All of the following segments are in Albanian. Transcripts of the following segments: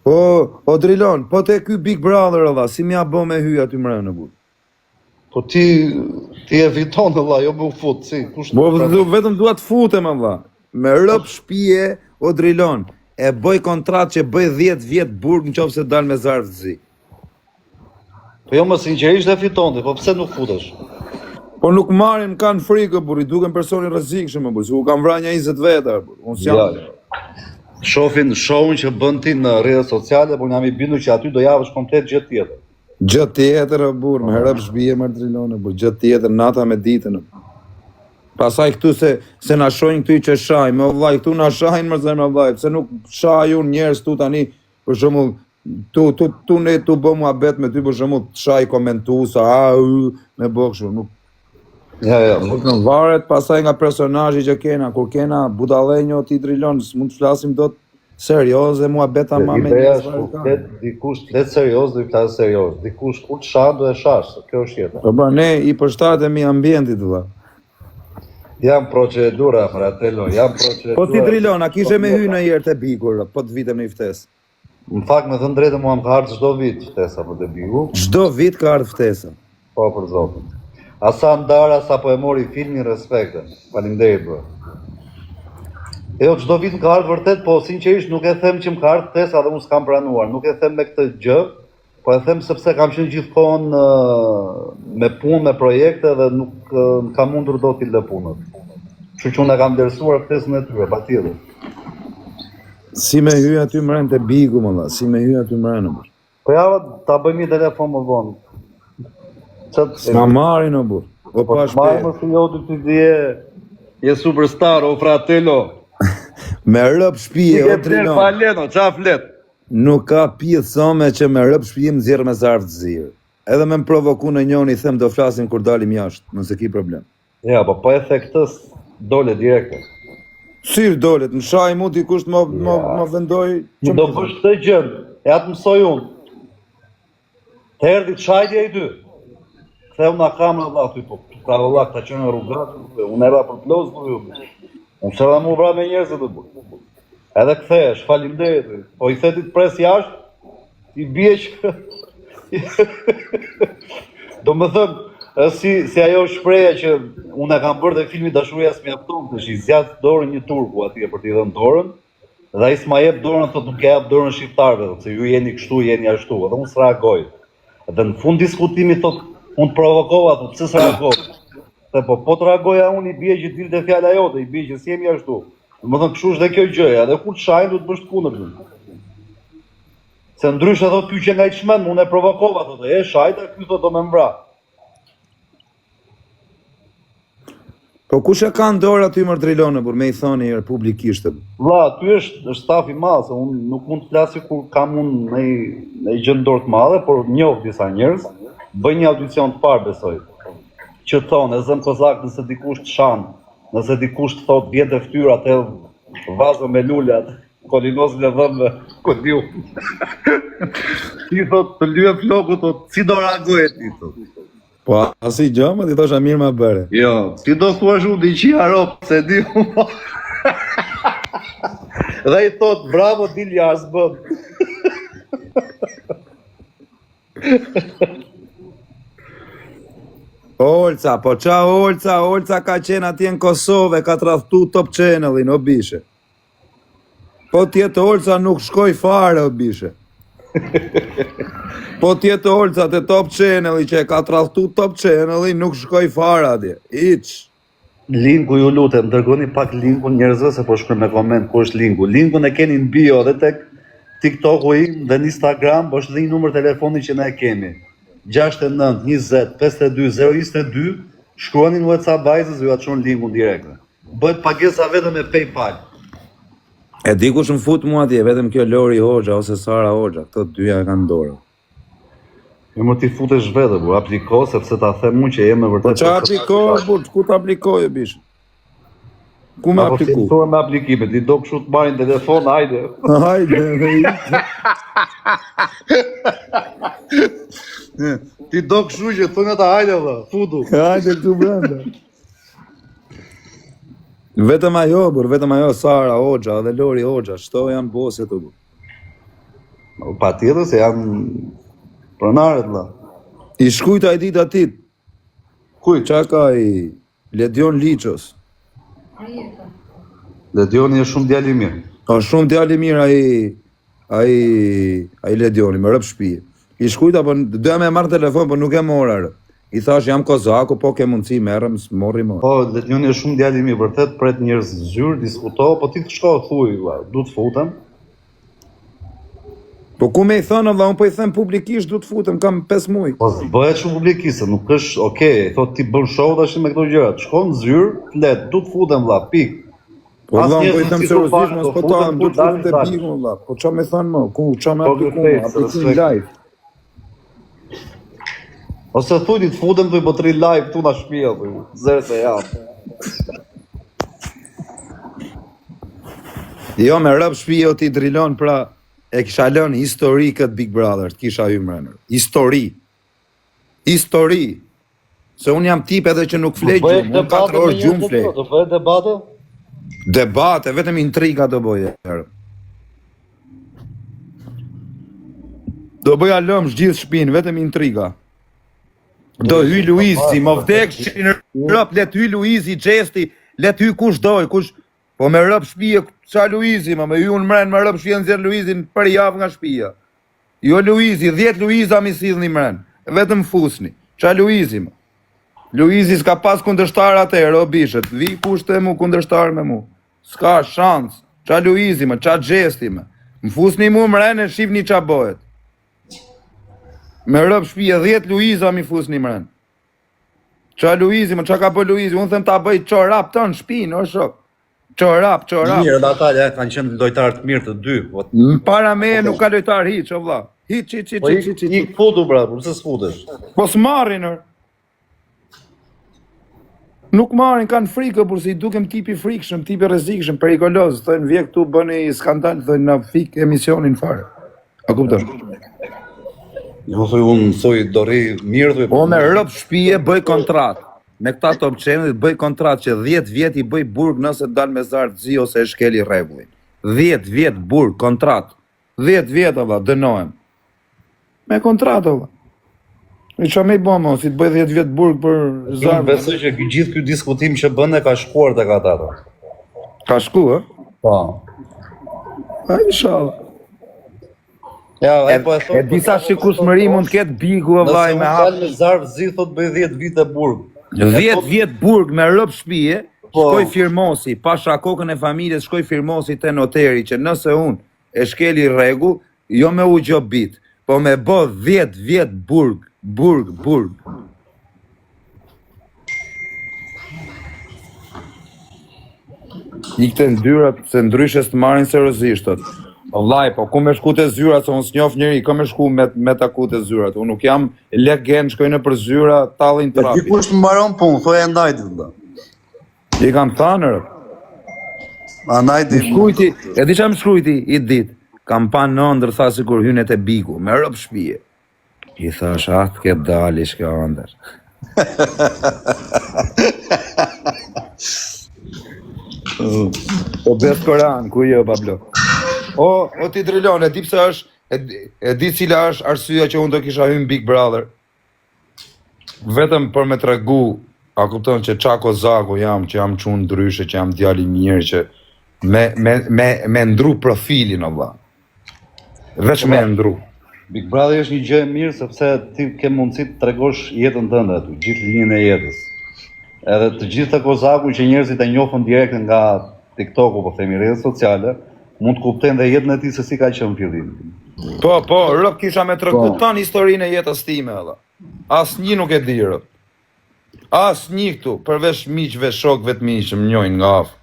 O, o Drilon, po te ky Big Brother valla, si m'ja bo me hy aty mrena burr. Po ti ti e fiton valla, jo me u fut, si, kush Po vetëm dua të futem valla. Me rob shpie o Drilon, e bëj kontratë që bëj 10 vjet burg në qoftë se dal me zarf të zi. Po jo më sinqerisht e fiton ti, po pse nuk futesh? Po nuk marrin, kanë frikë burr, i duken person i rrezikshëm burr, se u kanë vrarë nja 20 veta burr. Unë s'jam. Ja, ja. Shofin show-n që bën ti në rrjetet sociale, por jam i bindur që aty do japësh komplet gjë tjetër. Gjë tjetër o burr, me rob shpie mër Drilon burr, gjë tjetër nata me ditën. Pastaj këtu se se na shohin këtu që shajmë, o vllai, këtu na shajnë më zemra vllai, pse nuk shaj unë njerëz këtu tani, për shembull, tu tu tu ne tu bë muhabet me ty për shembull, të shaj komentuesa, a u, me bë kështu, nuk Ja, ja. Nuk në varet pastaj nga personazhi që kena, kur kena budallenjo ti Drilon, s'mund të flasim dot serioze muhabet ama me njerëz kur flet dikush flet serioz do i flasë serioz, dikush kur të shan do e shash, kjo është jeta. Po pra ne i përshtatemi ambientit vëlla. Jam procedura, fratello, jam procedura. Po ti Drilon, a kishe me hy ndonjëherë te Bigu, po të vinte një ftesë? Në fakt, me thënë drejtën, mua më ka ardhur çdo vit ftesa për te Bigu. Çdo vit ka ardhur ftesa. Po për zotin. Asa Ndara sapo e mori filmin respekte. Faleminderit bro. Jo, çdo vit më ka ardhur vërtet, po sinqerisht nuk e them që më ka ardhur ftesa dhe unë s'kam pranuar. Nuk e them me këtë gjë, po e them sepse kam qenë gjithkohën me punë, me projekte dhe nuk kam mundur dot t'i lë punët. Kështu që unë e kam vlerësuar ftesën e tyre, patjetër. Si me hy aty mrena te Bigu, më dha, si me hy aty mrena. Më. Po ja, ta bëjmë një telefon më vonë. Që të... S'ma marrin, o burr. O po, pa shpejt. Marrin më si jo ti ti je, je superstar, o fratello. me rob shpie, o Drilon. Pa leno, qa flet? Nuk ka pjesë që me rob shpie më nxjerr me zarf të zi. Edhe me më provoku në njoni, them do flasim kur dalim jashtë, nëse ki problem. Ja, po po e the këtë, dole direkte. Si dole, të më shaj mu dikush të më, më, më vendoj... Që do bësh këtë gjë, e atë mësoj unë. Të erdhi të shajti ai ty. Ktheu nga kamera vlla aty, po ka vëlla këta që në rruga, unë erdha për plos do ju. Unë s'erdha m'u vra me njerëz të burr. Edhe kthehesh, faleminderit. Po i the ti të pres jashtë, I bie që... Do më thënë, si, si ajo shprehja që unë e kam bërë dhe filmi Dashuria s'mjafton, të i zgjat dorën një turku atje për t'i dhënë dorën, dhe ai s'ma jep dorën, thotë nuk e jap dorën shqiptarëve, thotë se ju jeni kështu, jeni ashtu, edhe unë s'reagoj. Dhe në fund diskutimit thotë, unë të provokova, thotë, pse s'reagove? Dhe po po të reagoja unë i bie që dilte fjala jote, i bie që s'jemi ashtu. Do më thënë, kështu është dhe kjo gjëja, dhe kur të shajnë duhet të bësh të kundërtën. Se ndryshe thotë ky qenka i çmend, unë e provokova thotë, e shajta ky thotë do me m'vra. Po kush e ka në dorë aty mër Drilon për me i thonë një herë publikisht? Vlla, aty është është staf i madh, se unë nuk mund të flasi kur kam unë në në gjë në dorë të madhe, por njoh disa njerëz, bëj një audicion të parë besoj. Që thonë, e zëm kozak nëse dikush të shan, nëse dikush të thotë vjen te fytyra të vazo me lule atë. Kolinozin e dhëmbëve, ku di unë. Ti thot të lyen flokët, thot si do reagoje ti thot. Po asi gjë, më ti thosha mirë ma bëre. Jo, ti do thuash unë di qia rop, se di unë. Dhe i thot bravo dil jashtë bën. Olca, po ça Olca, Olca ka qenë atje në Kosovë, ka tradhtu Top Channelin, o bishe. Po t'jetë Olca nuk shkoj fare, o bishe. Po t'jetë Olca te Top Channeli që e ka tradhtu Top Channelin, nuk shkoj fare atje. Hiç. Linku ju lutem, dërgoni pak linkun njerëzve se po shkruajnë me koment ku është linku. Linkun e keni në bio dhe tek TikToku im dhe në Instagram, po është dhe një numër telefoni që ne e kemi. 69 20 52 022 shkruani në WhatsApp vajzës ju ja çon linkun direkt. Bëhet pagesa vetëm me PayPal. E di kush më fut mua atje, vetëm kjo Lori Hoxha ose Sara Hoxha, këto dyja e kanë në dorë. Jo më ti futesh vetë, bu, apliko sepse ta them unë që je me vërtet. Po ça apliko, bu, ku të aplikoj bish? Ku me po apliku? Po me aplikimet, i do kështu të marrin telefon, hajde. Hajde. Ti do kështu që thonë ata hajde valla, futu. Hajde këtu brenda. Vetëm ajo, burrë, vetëm ajo Sara Hoxha dhe Lori Hoxha, çto janë boset o burrë. Po, patjetër se janë pronarët vëlla. I shkrujta i ditë atit. Kujt? Ça ka i Ledion Liços. Ledioni është shumë djalë i mirë. Ka shumë djalë i mirë ai ai ai Ledioni, me rob shtëpie. I shkrujta po doja me marr telefon, po nuk e mora. Rë. I thash jam Kozaku, po ke mundësi merrem, s'morri më. Po Ledioni është shumë djalë i mirë, vërtet pret njerëz në zyrë, diskuto, po ti të shko thuaj vëlla, du të futem. Po ku me i thënë, vlla, unë po i them publikisht, du të futem, kam 5 muaj. Po s'bëhet shumë publikisht, se nuk është, okay, thot ti bën show tash me këto gjëra. Shko në zyrë, flet, du të futem vlla, pik. Po vlla, unë po i them seriozisht, mos po ta, du të futem te Bigu, vlla. Po ça me thënë më, ku ça me po, apliku, aplikim live. Ose thuj ti të futem thuj po të rri live këtu në shtëpi thuj, zërë se jam. Jo me rob shpie o ti Drilon pra e kisha lënë histori këtë Big Brother, të kisha hy mrena. Histori. Histori. Se unë jam tip edhe që nuk fle gjumë, unë 4 orë gjumë fle. Do bëhet debate? Debate, vetëm intriga do bëj herë. Do bëja lëmsh gjithë shpinë, vetëm intriga. Do hyj Luizi, më vdekshin rob, le të hyj Luizi, Gjesti, le të hyj kush doj, kush... Po me rob shpie, ça Luizi, më me hy unë mren, me rob shpie nxjerr Luizin për javë nga shpia. Jo Luizi, 10 Luiza mi sillni mren, vetëm fusni. Ça Luizi, më? Luizi s'ka pas kundërshtar atëherë, o bishët, vi kush te mu kundërshtar me mu. S'ka shans, ça Luizi më, ça Gjesti më. Më fusni mu mren e shifni ça bëhet. Me rob shpie 10 Luiza mi fusni mren. Ça Luizi, më ça ka bë Luizi, unë them ta bëj çorap të në shpinë, o shok. Çorap, çorap. Mirë, edhe ata ja, kanë qenë lojtarë të mirë të dy. Po, Në para meje nuk ka lojtar hiç, o vlla. Hiç, hiç, hiç, po hiç, hiç, hiç. Ik futu bra, po pse s'futesh? Po s'marrin, or. Nuk marrin, kanë frikë, por se i dukem tipi frikshëm, tipi rrezikshëm, perikoloz, thonë vje këtu bëni skandal, thonë na fik emisionin fare. A kupton? Jo, thuj unë, thuj do rri mirë, thuj. Po me rob shpie bëj kontratë. Me këta Top Channel bëj kontratë që 10 vjet i bëj burg nëse dal me zarf të zi ose e shkeli rregullin. 10 vjet burg kontratë. 10 vjet valla dënohem. Me kontratë valla. E ça me i bo mo, si të bëj 10 vjet burg për zarf. Unë besoj që ky gjithë ky diskutim që bën e ka shkuar tek ata. Ka shku, ë? Po. A inshallah. Ja, ai po e thotë. E disa po, shikueshmëri mund të ketë Bigu o vllai me hap. Nëse zarf zi thot bëj 10 vite burg. 10 vjet burg me rob shpie, po. shkoj firmosi, pasha kokën e familjes, shkoj firmosi te noteri që nëse unë e shkeli rregull, jo me u gjobit, po me bo 10 vjet burg, burg, burg. Ik te zyrat, se ndryshe s'të marrin seriozisht, thot. O vllai, po ku me shku te zyrat, se unë s'njof njeri, ku me shku me, me taku te zyrat. Unë nuk jam legen, shkoj nëpër zyra, tallin trapi. Dikush të mbaron punë, thoj e ndajt, vëlla. I kam thanë, rë. A ndajt. Më shkrujti, e di ça më shkrujti, i ditë. Kam pa në ëndërr, tha sikur hyne te Bigu, me rob shpije. I thash, ah, të ketë dalë ish kjo ëndërr. O bes Koran, ku je o Pablo? O, o ti Drilon, e di pse është, e, e di cila është arsyeja që unë do kisha hyrë në Big Brother. Vetëm për me tregu, a kupton që ça kozaku jam, që jam çun ndryshe, që jam djalë i mirë, që me me me me ndru profilin o vlla. Veç me e ndru. Big Brother është një gjë e mirë sepse ti ke mundësi të tregosh jetën tënde aty, gjithë linjën e jetës. Edhe të gjithë të Kozaku që njerëzit e njohën direkt nga TikToku, po themi rrjetet sociale, mund të kuptojnë dhe jetën e tij se si ka qenë fillim. Po, po, rob kisha me tregu po. tan historinë e jetës time edhe. Asnjë nuk e di rob. Asnjë këtu, përveç miqve, shokëve të mi që më njohin nga afër.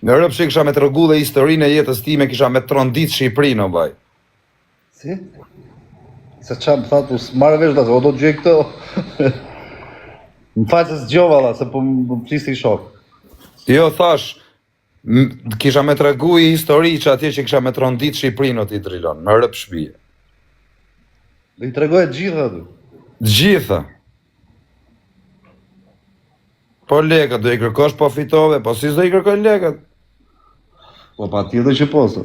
Në rob që kisha me tregu dhe historinë e jetës time, kisha me trondit Shqipërinë, o vllai. Si? Se ça më thatë, s'marr vesh dhe, o do të gjej këtë. më fal se s'dëgjova, dha, se po më flisti shok. Jo, thash, kisha me tregu i histori që atje që kisha me trondit Shqipërinë o ti Drilon, me rob shpije. Do i tregoje të gjitha aty. Të gjitha. Po lekët, do i kërkosh po fitove, po si s'do i kërkoj lekët? Po patjetër që po, se.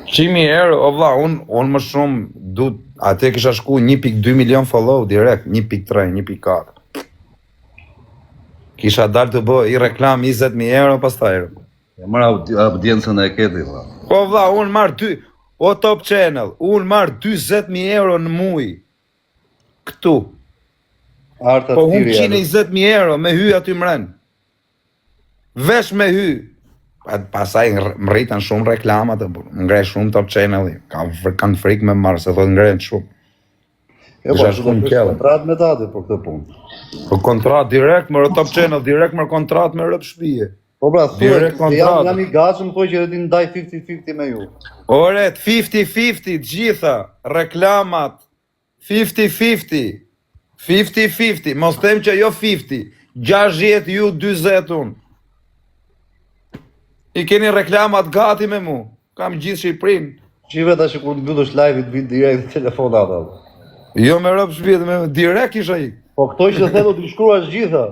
100.000 euro, o vlla, unë un më shumë du atje kisha shku 1.2 milion follow direkt, 1.3, 1.4. Kisha dalë të bë i reklam 20.000 euro pastaj. Ja mërë audiencën e keti, vlla. Po vlla, unë marr dy, o Top Channel, unë marr 40.000 euro në muj. Këtu. Arta Po humb Tirja. 120.000 euro me hy aty mren. Vesh me hy. Pa, pasaj më rritën shumë reklamat, e, më ngre shumë Top Channel-i. Kanë kanë frikë me marrë, se thotë ngrenë shumë. Jo, po, Isha do shku në të kjellë. kontratë me ta aty për këtë punë. Po kontratë direkt më Top Channel, direkt më kontratë me rëp shtëpie. Po pra, thuaj, Direkt se jam, kontratë. jam i gatshëm, thuaj që edhe ti ndaj 50-50 me ju. Ore, 50-50 të gjitha, reklamat, 50-50, 50-50, mos them që jo 50, 60 ju, 40 unë. I keni reklamat gati me mu, kam gjithë Shqipërinë. Shive tash që kur mbyllësh live-it vin direkt telefonata. Jo me rëp shtëpi, me direkt isha ik. Po këto që the do t'i shkruash gjitha.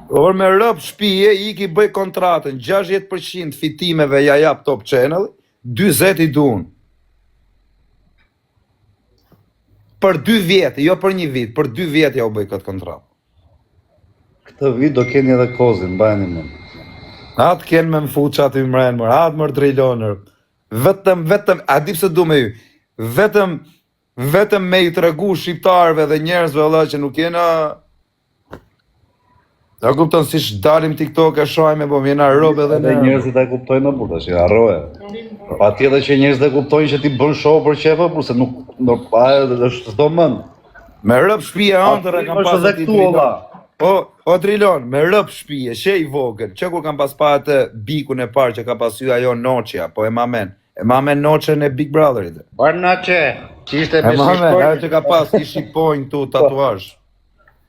Or me rëp shtëpie, ik i bëj kontratën, 60% fitimeve ja jap Top Channel, 40 i duan. Për 2 vjet, jo për një vit, për 2 vjet ja u bëj këtë kontratë. Këtë vit do keni edhe kozin, mbajeni mend. Atë kenë me më fut që aty mren, mër, atë mër drilonër. Vetëm, vetëm, a di pse du me ju? Vetëm, vetëm me i tregu shqiptarëve dhe njerëzve vëlla që nuk jena A kupton si dalim TikTok e shajme, po jena rob edhe Edhe ne. njerëzit e kuptojnë në burr tash, harroje. Patjetër që njerëzit e kuptojnë që ti bën show për qejf, por se nuk do pa edhe është s'do mend. Me rëp shtëpi e ëndër e kam Është pas edhe aty këtu Drilon. olla. O, o Drilon, me rëp shtëpi, që i vogël, që kur kam pas pa atë bikun e parë që ka pas hy ajo Noçja, po e ma men. E ma men Noçen e Big Brotherit. Por Noçe, që ishte E me ma men, shqiponjë. ajo që ka pas i shqiponjë tu tatuazh.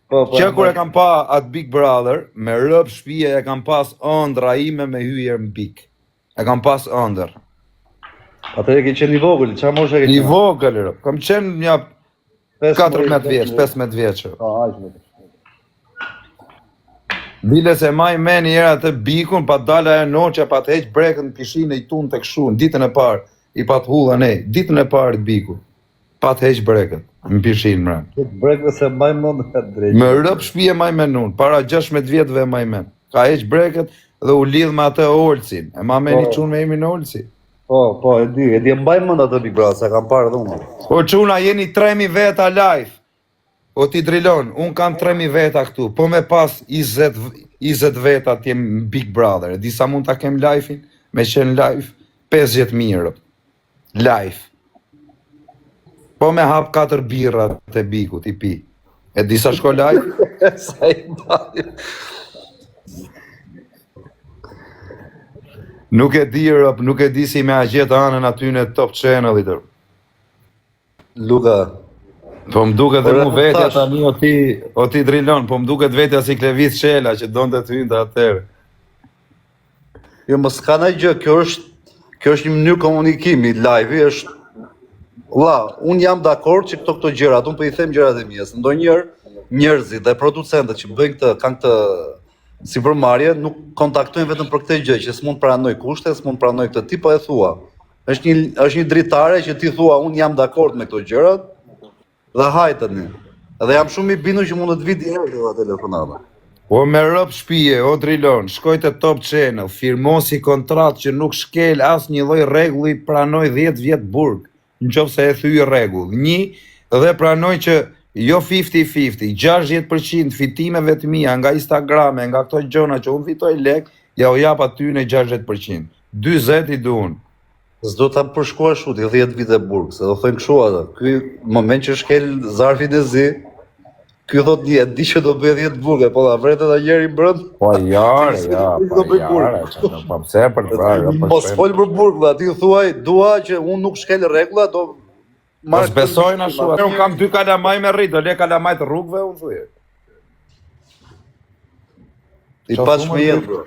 Po, po. Që kur e kam pa atë Big Brother, me rëp shtëpie e kam pas ëndra ime me hyrë në Big. E kam pas ëndër. Atëherë ke qenë i vogël, çfarë moshe ke I qenë? vogël, rëp. Kam qenë një 14 vjeç, 15 vjeç. Po, aq më. Bile se maj men një herë atë bikun, pa dala e noqja, pa të heq brekën në pishinë i tun të këshu, në ditën e parë, i pa të hulla ne, ditën e parë të biku, pa të heq brekën në pishinë mren. Këtë brekëve se mbaj mend nga drejt. Me rëp shtëpi e maj men unë, para 16 vjetëve e maj men. Ka heq brekët dhe u lidh me atë Olcin. E ma men i Po. çun me emrin Olci. Po, po, e di, e di, e mbaj mend atë Big Brother, se kam parë edhe unë. O çuna jeni 3000 veta live. O ti Drilon, un kam 3000 veta këtu, po me pas 20 20 veta të jem Big Brother. E di sa mund ta kem live-in? Me qenë live 50000 euro. Live. Po me hap 4 birra të bikut i pi. E di sa shko live? Sa i mbaj. Nuk e di rop, nuk e di si me a gjetë anën aty në Top Channel-it. rop. Luka, Po më duket dhe Por mu edhe vetja thash- tani o ti, o ti Drilon, po më duket vetja si Klevis Shela që donte të hynte atëherë. jo mos ka ndonjë gjë, kjo është kjo është një mënyrë komunikimi, live-i është Vlla, un jam dakord që këto këto gjërat, un po i them gjërat e mia, se ndonjëherë njerëzit dhe producentët që bëjnë këtë, kanë këtë sipërmarrje, nuk kontaktojnë vetëm për këtë gjë, që s'mund pranoj kushte, s'mund pranoj këtë tip, po e thua. Është një është një dritare që ti thua un jam dakord me këto gjërat dhe hajt tani. Edhe jam shumë i bindur që mund të vi direkt edhe telefonata. O me rëp shtëpie, o Drilon, shkoj te Top Channel, firmosi kontratë që nuk shkel asnjë lloj rregulli, pranoj 10 vjet burg, në qoftë se e thyj rregull. Një, dhe pranoj që jo 50-50, 60% fitimeve të mia nga Instagram, nga këto gjëra që unë fitoj lek, ja u jap aty në 60%. 40 i duan. S'do ta përshkuash shuti 10 vite burg, se do thojnë kështu ata. Ky moment që shkel zarfin e zi, ky thot një, e di që do bëj 10 burg, e po ta vret edhe njëri brend. Po jare, ja, Do po bëj burg. jare, që do- po pse për të vrarë, po Mos fol për burg, vlla, ti thuaj, dua që unë nuk shkel rregulla, do Po s'besojnë ashtu. Unë kam dy kalamaj me rrit, do le kalamaj të rrugëve, unë thuaj. I Qa paç thua, me jetë, më bro.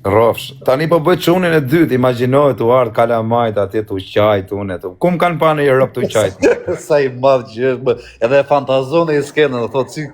Rrofsh. Tani po bëj çunin e dytë, imagjinohet tu ardh kalamajt atje tu qajt unë tu. Ku më kanë pa në Europë tu qajt? Sa i madh që është, bë. edhe e fantazon e i skenën, thotë si.